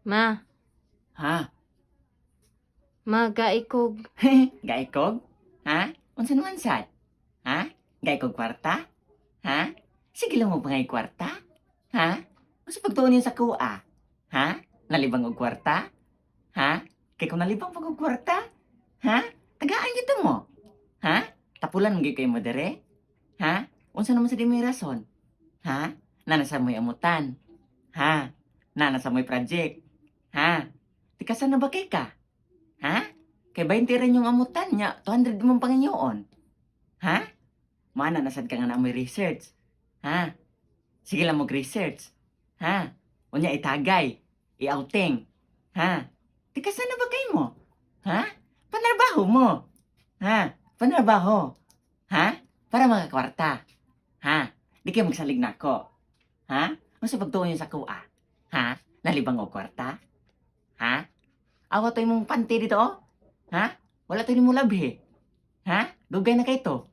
Ma, Ha? Ma, gaikog. Gaikog? Ha? Unsa naman sad? Ha? Gaikog kwarta? Ha? Sige lang mo pa ngay kwarta? Ha? Unsa pagtuon niyo sa kuha? Ha? Nalibang og kwarta? Ha? Kay kung nalibang pag og kwarta? Ha? Tagaan gyud mo. Ha? Tapulan mo gyud kay mo dere? Ha? Unsa naman sa di may rason? Ha? Nana sa mo'y amutan? Ha? Nana sa mo'y project? Ha? Tikasan na ba kay ka? Ha? Kay 20 rin yung amutan niya, 200 mong panginyoon. Ha? Mana nasad ka nga na may research. Ha? Sige lang mag-research. Ha? Unya itagay, i-outing. Ha? Tikasan na ba kay mo? Ha? Panarbaho mo. Ha? Panarbaho. Ha? Para makakwarta. Ha? Di kayo magsalig nako. Ha? Unsa pagtuon niyo sa kuha? Ha? Nalibang og kwarta? Ha? Awa to imong panty dito, oh. Ha? Wala to nimo labhi. Ha? Dugay na kay to.